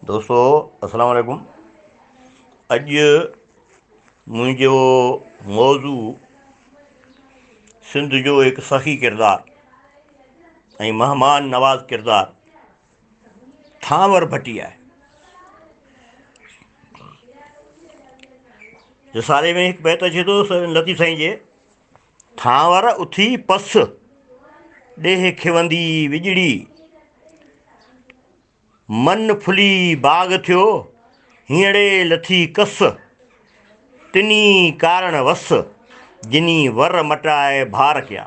دوستو السلام عليڪم اڄ منهنجو موضوع سنڌ جو هڪ سخي ڪردار ۽ مهمان نواز ڪردار ٿانور ڀٽي آهي رسالي ۾ هڪ بيت اچي ٿو لطيف سائين جي ٿانور اٿي پس ڏيهه کيوندي وڄڙي من ڦلي باغ ٿيو، هينئڙي لٿي ڪس، تني ڪارڻ وس، جني ور مٽائي ڀار ڪيا.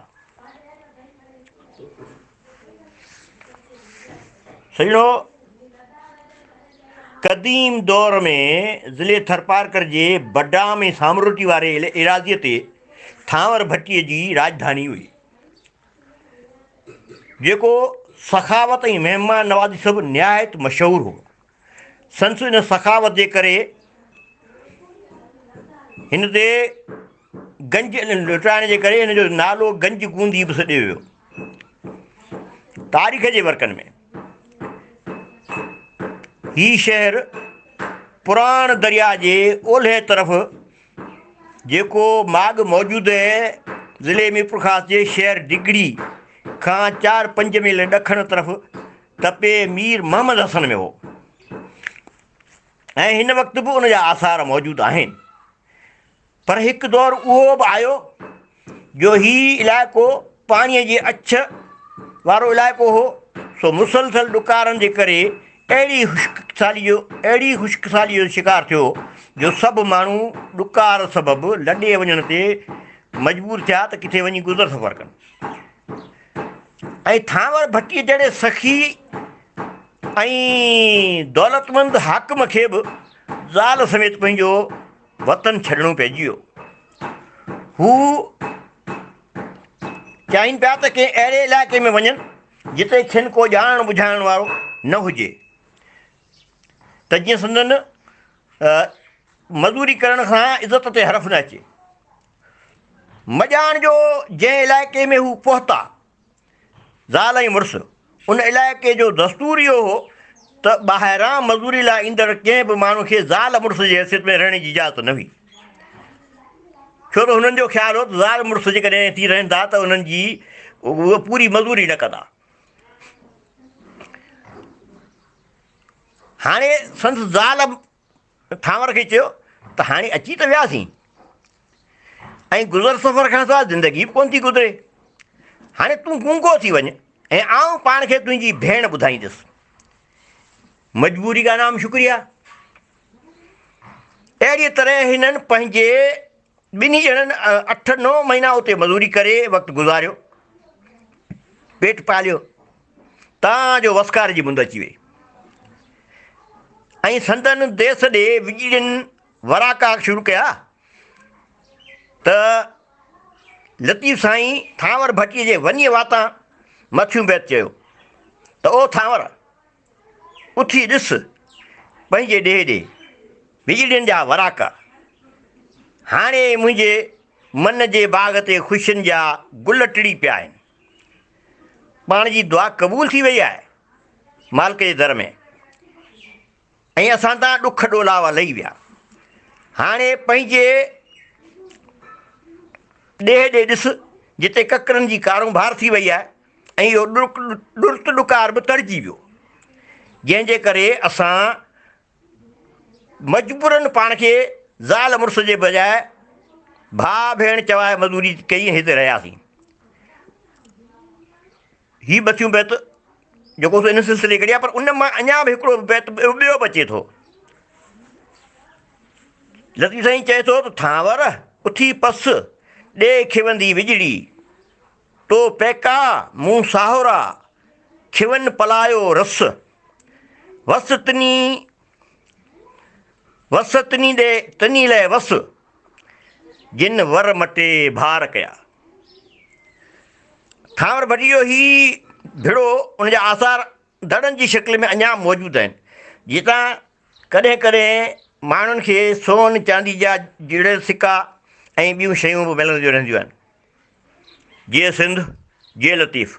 سڄڻو! قديم دور ۾ ضلعي ٿرپارڪر جي بڊام ۽ سامروٽي واري ايراضيء تي ٿانور ڀٽيء جي راڄڌاني هئي. جيڪو سخاوت ۽ مهمان نوازي سبب نهايت مشهور هو. سندس ان سخاوت جي ڪري هن تي گنج لٽائڻ جي ڪري هن جو نالو گنج گوندي به سڏيو ويو. تاريخ جي ورقن ۾ هي شهر پراڻ درياء جي اولهه طرف جيڪو ماڳ موجوده ضلعي ميرپورخاص جي شهر ڊگهڙي کان چار پنج ميل ڏکڻ طرف تپي مير محمد حسن ۾ هو ۽ هن وقت به ان جا آثار موجود آهن پر هڪ دور اهو به آيو جو هي علائقو پاڻيء جي اڇ وارو علائقو هو، سو مسلسل ڏڪارن جي ڪري اهڙي خشڪسالي جو اهڙي خشڪسالي جو شڪار ٿيو جو سڀ ماڻهو ڏڪار سبب لڏي وڃڻ تي مجبور ٿيا ته ڪٿي وڃي گذر سفر ڪن ۽ ٿانور ڀٽيء جهڙي سخي ۽ دولتمند حاڪم کي به زال سميت پنهنجو وطن ڇڏڻو پئجي ويو. هو چاهين پيا ته ڪنهن اهڙي علائقي ۾ وڃن جتي کين ڪو ڄاڻڻ ٻجهائڻ وارو نه هجي ته جيئن سندن مزوري ڪرڻ سان عزت تي حرف نه اچي. مڄاڻ جو جنهن علائقي ۾ هو پهتا زال ۽ مڙس، ان علائقي جو دستور اهو هو ته ٻاهران مزوري لاء ايندڙ ڪنهن به ماڻهو کي زال مڙس جي حيثيت ۾ رهڻ جي اجازت نه هئي. ڇو ته هنن جو خيال هو ته زال مڙس جيڪڏهن ٿي رهن ٿا ته انهن جي اهي پوري مزوري نه ڪندا. هاڻي سندس زال ٿانور کي چيو ته هاڻي اچي ته وياسين ۽ گذر سفر کان سواء زندگي به ڪونه ٿي گذري. هاڻي تون گونگو ٿي وڃ ۽ آئون پاڻ کي تنهنجي ڀيڻ ٻڌائيندس. مجبوري ڪا نام شڪريه. اهڙيء طرح هنن پنهنجي ٻنهي ڄڻن اٺ نو مهينا اتي مزوري ڪري وقت گذاريو، پيٽ پاليو، تان جو وسڪار جي مند اچي وئي ۽ سندن ديس ڏي وڄڙين وراڪا شروع ڪيا ته لطيف سائين ٿانور ڀٽيء جي ونيء واتان مٿيون بيت چيو ته او ٿانور! اٿي ڏس پنهنجي ڏيهه ڏي وڄڙين جا وراڪا هاڻي منهنجي من جي باغ تي خوشين جا گل ٽڙي پيا آهن. پاڻ جي دعا قبول ٿي وئي آهي مالڪ جي در ۾. ۽ اسان تان ڏک ڏولاوا لهي ويا. هاڻي پنهنجي ڏيهه ڏي ڏس، جتي ڪڪرن جي ڪارونڀار ٿي وئي آهي ۽ اهو ڏرت ڏڪار به تڙجي ويو، جنهن جي ڪري اسان مجبوراً پاڻ کي زال مڙس جي بجاء ڀاء ڀيڻ چوائي مزوري ڪئي ۽ هتي رهياسين. هي مٿيون بيت جيڪو سو ان سلسلي ڪڍيا پر ان مان اڃا به هڪڙو بيت ٻيو به اچي ٿو. لطيف سائين چئي ٿو ته ٿانور اٿي پس، ڏي کيوندي وڄڙي، تو پيڪا مون ساهورا، کيون پلايو رس، وس تني وس تني ڏي تني لئه وس، جن ور مٽي ڀار ڪيا. ٿانور ڀٽي جو هي ڀڙو ان جا آثار دڙن جي شڪل ۾ اڃا موجود آهن، جتان ڪڏهن ڪڏهن ماڻهن کي سون چاندي جا جڙيل سڪا ۽ ٻيون شيون به ملنديون رهنديون آهن. جيئي سنڌ، جيئي لطيف.